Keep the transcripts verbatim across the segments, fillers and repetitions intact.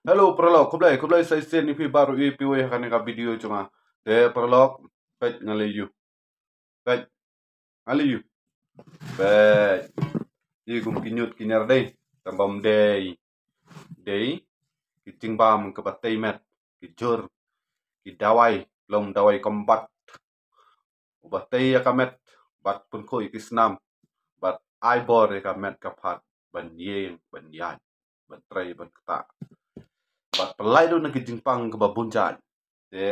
Hello paralok, khublei, khublei sa shisien ïa phi baroh ïa phi wei ha kane ka video jong nga. Te paralok, peit nga leh ïa u. Peit nga leh ïa u. Peit. Ïa kum ki ñiut ki ñiar dei. Tang bam dei. Dei ki jingbam kaba tei met, ki jur, ki dawai, long dawai combat. Uba tei ïa ka met bad pynkhuid ïa ki snam bad ai bor ïa ka met ka phad ban ïeng, ban ïaid, ban trei, ban ktah, bad pynlait ruh na ki jingpang kaba bun jait. Te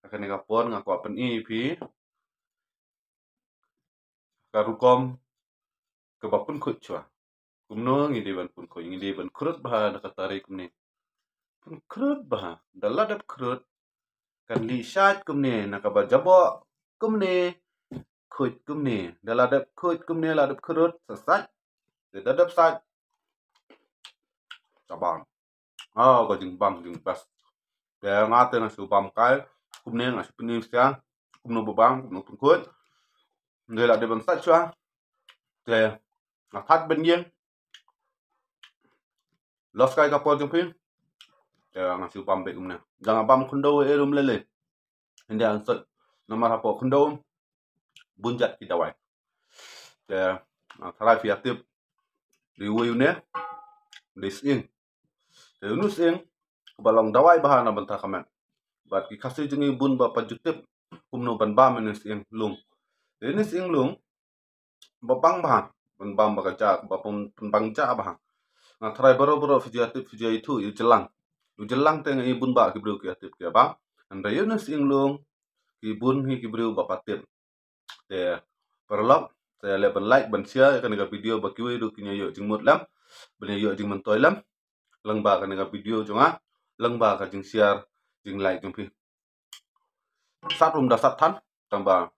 ha kane ka por nga kwah pyni ïa phi ka rukom kaba pynkhuid shuwa. Kumno ngi dei ban pynkhuid? Ngi dei ban khrud bha na ka tari kumne. Pynkhrud bha. Da la dep khrud, kan lih shait kumne na kaba jaboh kumne. Khuid kumne. Da la dep khuid kumne, la dep khrud, sa sait. Te da dep sait, sa bam. Ah, ka jingbam, jingbam. Te nga te nga shu bam kai kumne, nga shu pyni ïa phi kumno ba bam, kumno pynkhuid. Ngi la dei ban sait shuwa. Te nga thait ban ïeng. Los kai ka por jong phi. Te nga shu bam beit kumne. Da nga bam khyndew eh rum lei lei. Hynda nga sait, namar hapoh khyndew bun jait ki dawai. Te nga tharai phi ïa tip. Dei uwei une, dei sying. Te une sying kaba long dawai bha na bynta ka met. Bad ki Khasi jong ngi bun ba pat ju tip kumno ban bam une sying lung. Te une sying lung ba bang bha, ban bam ba ka ja, ba pyn, pynbang ja bha. Nga tharai baroh baroh phi ju ïa tip, phi ju ïa ithuh ïa u jylang. U jylang te nga i bun ba ki briew ki ïa tip ki ïa bam. Hynrei une sying lung ki bun hi ki briew ba pat tip. Te paralok, te leh ban like, ban share ïa kane ka video ba kiwei ruh kin ïa ïoh jingmut lem, ban ïa ïoh jingmyntoi lem lyngba kane ka video jong nga, lyngba ka jingshare, jinglike jong phi. Sat rum da sat than, tang ba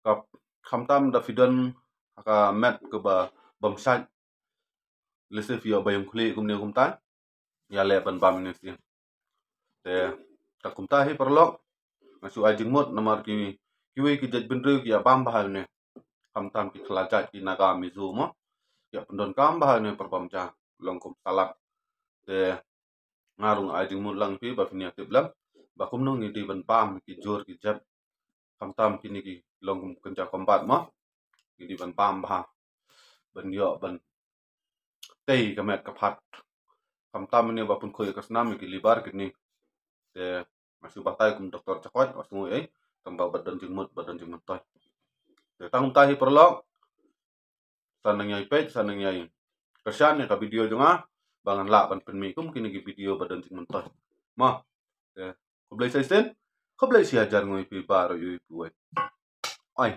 ka, khamtam da phi don ha ka met kaba bym shait, lehse phi ïoh ba ïeng khlieh kumne kumta, ïa leh ban bam une sying. Te ta kumta hi paralok, nga shu ai jingmut namar ki, kiwei ki jaitbynriew ki ïa bam bha une. Khamtam ki khlajait, ki Naga, Mizo mo, ki ïa pyndonkam bha une para bam ja, long kum salad. Te nga ruh nga ai jingmut lang phi ba phin ïa tip lem ba kumno ngi dei ban bam ki jur ki jep. Khamtam kine ki long kum kynja combat mo, ngi dei ban bam bha ban ïoh ban tei ka met ka phad. Khamtam ine ba pynkhuid ka snam ïa ki liver, kidney. Te nga shu batai kum doktor Jakoit, nga sngew ei, tang ba ba don jingmut, ba don jingmyntoi. Te tang kumta hi paralok, sa nang ïai peit, sa nang ïai kyrshan ïa ka video jong nga ba ngan lah ban pynmih kum kine ki video ba don jingmyntoi. Mo. Te khublei sa shisien, khublei shi hajar nguh ïa phi baroh ïa phi wei. Oi.